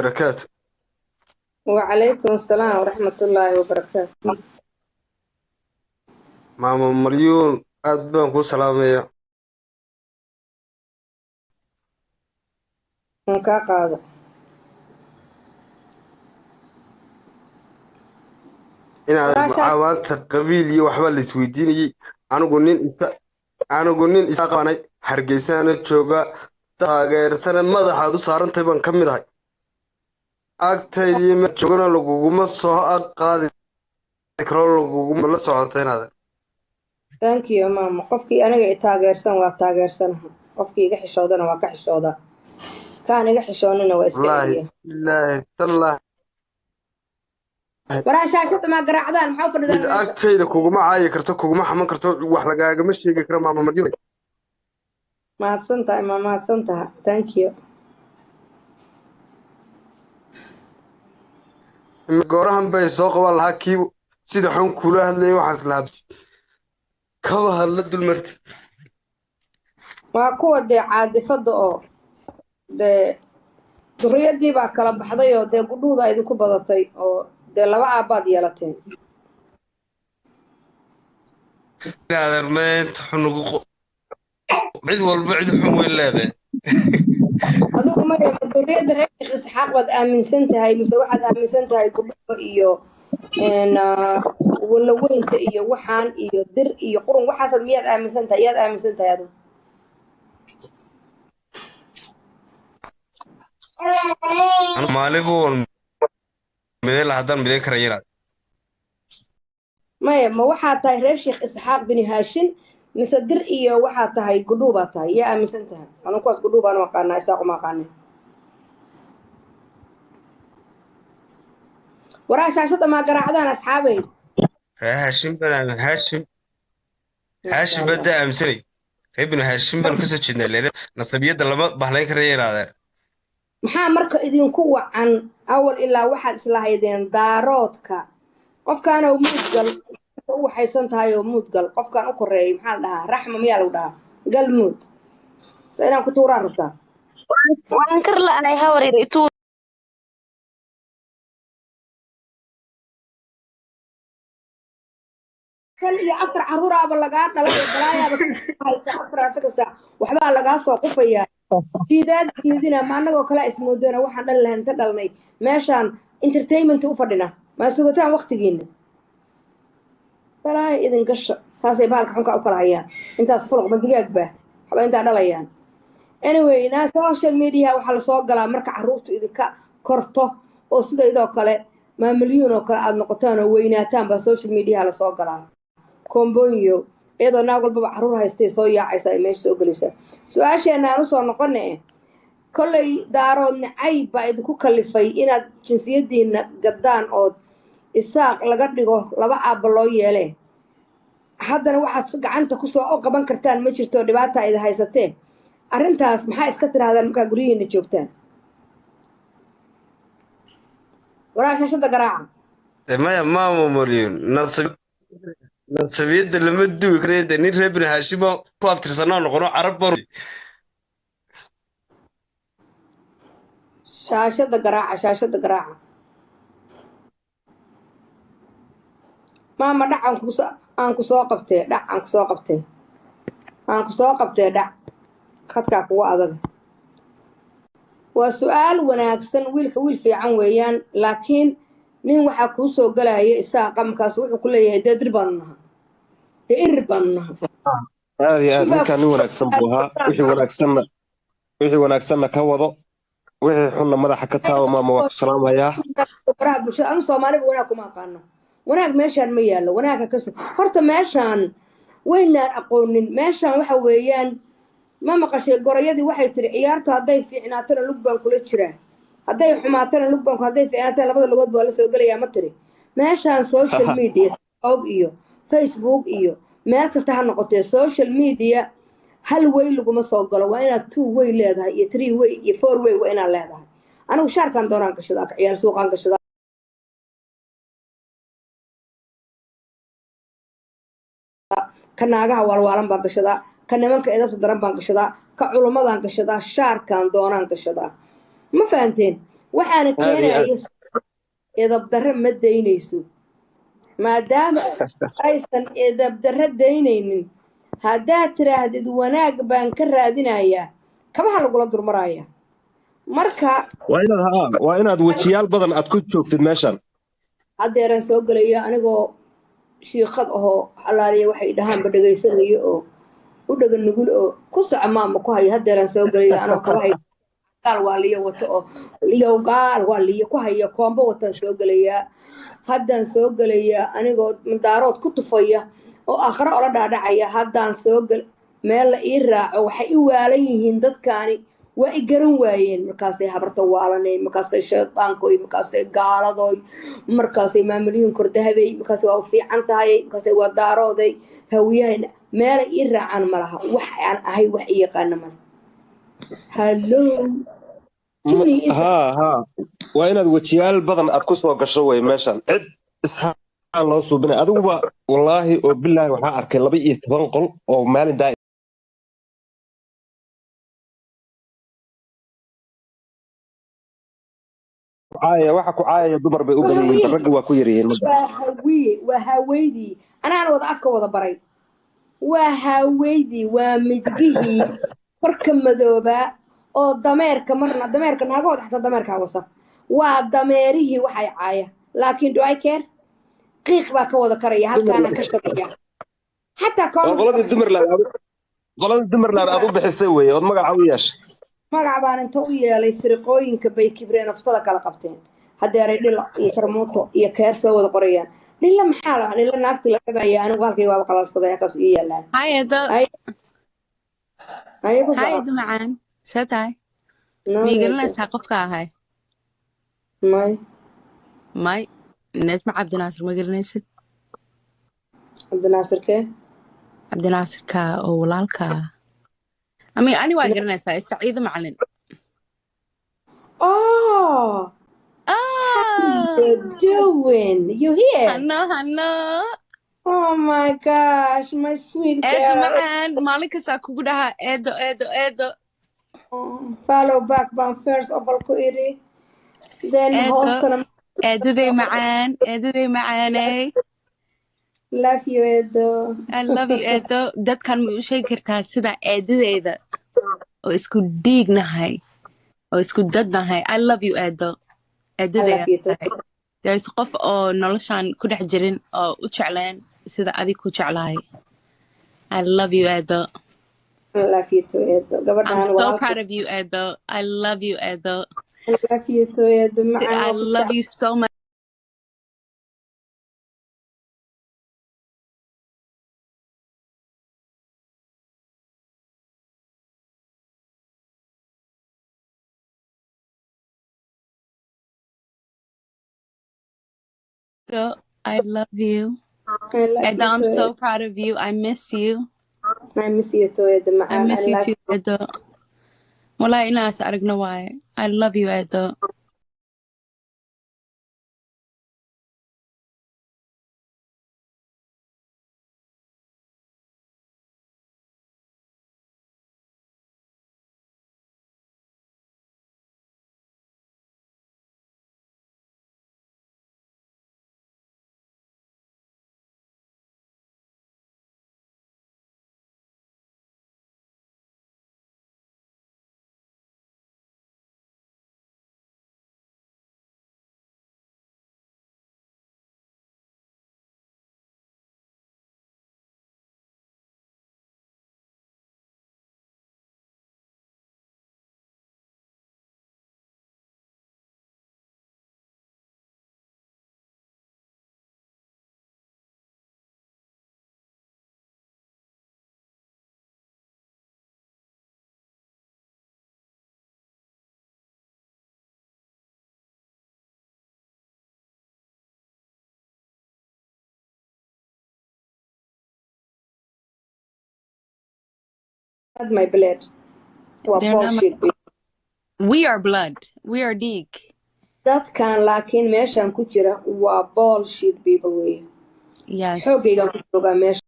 Wabarakaatu. Wacalaykum asalaam waraxmatullaahi wabarakaatu. Maama Maryuun, aad baan kuu salaamaya. Waan kaa qaado. Inaad Walaashaa maanta qabiil iyo waxba la isweydiinayay. Anigu nin isa anigu nin isa qabanay, Hargeysana jooga, taageersana madaxaad u saarantahay baan ka mid ahay. Agtaydii ma joogana laguguma soo ag qaadi karo, laguguma la socota inaad. Thank you, maama. Qofkii aniga i taageersan waa taageersanaha, qofkii iga xishoodana waa ka xishoodaa, kaan iga xishoonina waa iska Wallaahi celiya. Billaahi tallaahi. Waraa shaashada maa garaacdaan? Maxaa u fadhidaan mid meesha? Agtayda kuguma caayi karto, kuguma xaman karto, wax lagaagama sheegi karo, maama Maryuun. Mahadsan tahay, ma mahadsan taha. Thank you. Goorahan bay soo qaban lahaa kii sida xun kula hadlayay, waxaan islaabtay kaba hadla dulmarti. Waa kuwa dee caadifada oo dee duriyadii baa kala baxday oo dee gudhuuda idinku badatay oo dee laba aabbaad yeelateen. Adeermeenta xun ugu cid walba cid xun weyn leedahay. Adigu maya, ma duriyadda reer Sheekh Isxaaq baad aaminsan tahay mise waxaad aaminsan tahay gudhuda iyo walaweynta iyo waxaan iyo dir iyo qurun waxaasaad miyaad aaminsan tahay? Yaad aaminsan tahay adigu? Maalibu mideen la haddaan mideen karayana. Maya, ma waxaad tahay reer Sheekh Isxaaq bini Haashin mise dir iyo waxaad tahay gudhuu baa tahay? Yaa aaminsan tahay? Anu kuwaas gudhuu baan u aqaanaa, Isaaq uma aqaanay. Waraa shaashada maa garaacdaan, asxaabay? Reer Haashim baan Haashim. Maasha Haashim Allah. Badda aaminsanay reer binu Haashim baan kasoo jeednaa, leena nasabiyadda lama bahlayn karaya inaadeen. Maxaa marka idinku wacan awal ilaa waxaad islahaydeen daaroodka qofkaana muudgal u waxaysan tahay oo muudgal qofkaan u koreeyay maxaa la dhahaa? Raxma miyaa lagu dhahaa? Gal muud se inaan ku tuuraan rabtaa? Waan kar la'ahay, hawareer ituu. Shan iyo afar caruuraaba lagaa dhalay oo balaayaaba haysa afar kasta waxbaa lagaa soo qufayaa, jiidaad jiidina ma annagoo kala ismoodona waxaan dhali lahayn inta dhalnay meeshaan entertainment u fadhina maa sugataan waqtigiina balaaya idin gasha. Saasay bahalka xunka u kala hayaan intaas fuluq ma digaag baa waxba intaa dhalayaan. Anyway, na social media waxaa lasoo galaa marka caruurtu idinka korto oo sidaydoo kale maamalyuun oo kale aad noqotaan oo weynaataan baa social media lasoo galaa. Kombonyo iyadoo naag walbaba caruur haystay soo yaacaysa ay meesha soo gelaysaa. Su-aasheena aan usoo noqone, kolley daarood nacayb baa idinku kalifay inaad jinsiyadiina gaddaan ood Isaaq laga dhigo laba aabba loo yeelee. Haddana waxaad gacanta kusoo u qaban kartaan ma jirto, dhibaata idi haysatee. Arrintaas maxaa iska tidhahdaan markaa guryihiina joogtaan? Waraa shaashada garaaca. Dee maya, maama Maryuun, nasabiyadda lama duwi karayo. Dee nin reer binu Haashim oo ku abtirsanoo noqono carab baan. Shaashada garaaca, shaashada garaaca. Maama, dhac aan kusoo qabtee, dhac aan kusoo qabtee, aan kusoo qabtee, dhac khadkaa kugu adag. Waa su-aal wanaagsan. Wiilka wiil fiican weeyaan, laakiin nin waxaa kuu soo galaya Isaaqa, markaasu wuxuu ku leeyahay dee dir baanu naha, dee irir baanu naha. Aad iyo aad. Ninbaa Ninkaan nin wanaagsan buu ahaa. Wixii wanaagsanna ka wado, wixii xunna madaxa ka taabo. Maama, waa ku salaamayaa. Baraha bulshada anu Soomaaliba wanaag kuma aqaano. Wanaag meeshaan ma yaallo. Wanaagka kaso horta meeshaan waynaan aqoonin. Meeshaan waxa weeyaan, ma maqashay gorayadii waxay tiri ciyaartu hadday fiicnaatana lug baan kula jiraa, hadday xumaatana lug baan hadday fiicnaatana labada lugood baa la soo gelayaa, ma tiri? Meeshaan social media og iyo Facebook iyo meel kasta ha noqotee, social media hal way laguma soo galo. Waa inaad two way leedahay iyo three way iyo four way waa inaad leedahay. Anigu shaarkaan doonaan gashadaa, ka ciyaar suuqaan gashadaa, ka naagaha waalwaalan baan gashadaa, ka nimanka edabta daran baan gashadaa, ka culummadaan gashadaa, shaarkaan doonaan gashadaa. Ma fahanteen? Waxaana Aad iyo aad. keenaya edabdarre ma daynayso, maadaama aysan edabdarre daynaynin. Haddaad tiraahdid wanaag baan ka raadinayaa, kabaha lagula durmaraya marka. Waa inaad, haa, waa inaad wejiyaal badan aad ku joogtid meeshan. Haddeeraan soo gelaya anigoo shiiqad ahoo xalaaliya, waxay dhahaanba dhegaysanayo oo u dhaga nugul oo ku soco maama ku hayo. Haddeeraan soo gelaya anoo kabahay gaal waa liyo wato oo liyow gaal waa liyo ku hayo, koombo wataan soo gelayaa. Haddaan soo gelayaa anigoo madaarood ku tufaya oo aakhiro ola dhaadhacaya. Haddaan soo gel meel la ii raaco, waxay i waalan yihiin dadkaani, waa i garan waayeen. Markaasay habarta waalanay, markaasay shaydaankoy, markaasay gaaladoy, markaasay maamulyuun kordahabay, markaasay waa u fiican tahay, markaasay waa daarooday hawiyahayna. Meelay ii raacaan ma laha, wax aan ahay wax ii yaqaana male. Hallo jinni isa. Haa haa, waa inaad wejiyaal badan aad ku soo gasho wey meeshan. Cid isxaan loo suubinay adiguba, wallaahi oo bilaahi, waxaa arkay 12 qol oo maalin daa caaya. Waxa ku caayaya dumar bay u Waa badan yihiin, hawiye. Ragga waa ku yar yihiin madda. Waa hawiye, waa haweydii, anaana wada afka wada baray. Waa haweydii, waa midgihii korka madoobaa oo dameerka, marna dameerka naagahooda, xataa dameerkaa wasa. Waa dameerihii waxay caaya, laakiin do I care? Qiiq baa ka wada karaya halkaana ka shaqeeya xataa Waa comment. qoladii dumarland qoladii dumarland aad u bixisay weeye ood magaca u yeeshay. Magac baan inta u yeelay, firiqooyinka bay kibreen, aftada kala qabteen. Haddeeray dhila iyo sharmuuto iyo keer soo wada qorayaan. Dhilla maxaa la dhilla naagtii la cabaya, anigu halkay waaba qalalsaday, halkaas ii yaalaan. Hi Edo. Ay ay ku Hi soco. Edo macaan. See tahay? No. Ma Edo. garanaysaa qofka ahay? May. May. Najma Cabdinaasir ma garanaysid? Cabdinaasirkee? Cabdinaasirka oo walaalka. I mean, ani waa garanaysaa. Is Saciido macalin. Oh, Ah! you doing? You here? Hano, hano. Oh my gosh, my sweet Edo girl. macaan. Maalin kastaa kugu dhahaa Edo, Edo, Edo. Oh, follow back baan first of all ku iri, then Edo. hoostana. Eedaday macaan. Eedaday macaaney. Love you, Edo. I love you, Edo. Dadkan ma u sheegi kartaa sida eedadeyda oo isku dhiignahay oo isku dadnahay? I love you, Edo. I Eedaday love you too. tahay. There's qof oo noloshan ku dhex jirin oo u jecleen sida adig ku jeclahay. I love you, Edo. I love you too, Edo. I'm Gabadhan so walaalkay. proud of you, Edo. I love you, Edo. I love you too, Edo. Macaan I waa ku love you so much. Edo, I love you. I love Edo, you I'm too, so Edo. proud of you. I miss you. I miss you too, Edo. I Macaan. I miss you love too, Edo. Wallahi inaas aragno waaye. I love you, Edo. Not my blood. Waa They're not my... bullshit. We are blood. We are dhiig. Dadkan laakiin meeshan ku jira waa bullshit people weeye. Yes. Xoogaygan ku joogaa meesha.